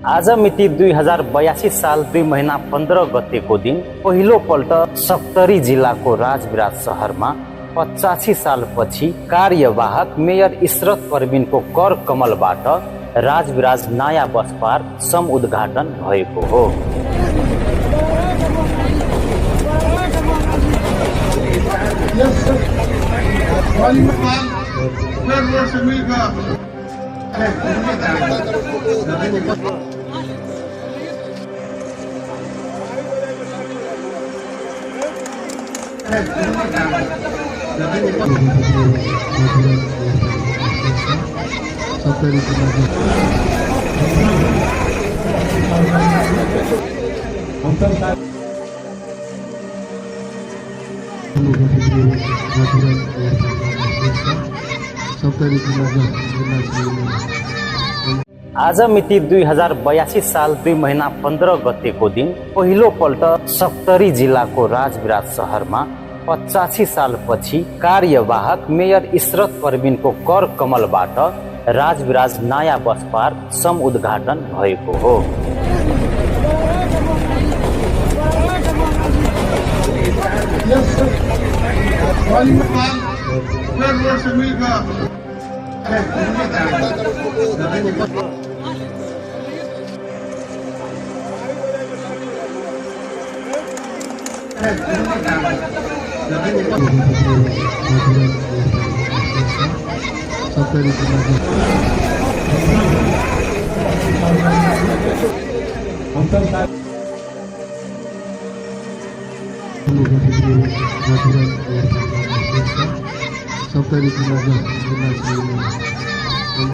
आज मिति 2082 साल 2 महिना 15 गतेको दिन पहिलो पल्ट सप्तरी जिल्लाको राजविराज शहरमा 85 सालपछि कार्यवाहक मेयर इशरत परविनको कर कमलबाट राजविराज नयाँ बस पार्क सम-उद्घाटन भएको हो। आज मिति 2082 साल 2 महिना 15 गतेको दिन पहिलो पल्ट सप्तरी जिल्लाको राजविराज शहरमा 85 सालपछि कार्यवाहक मेयर इशरत परविनको कर कमलबाट राजविराज नयाँ बस पार्क सम-उद्घाटन भएको हो। सप्तरी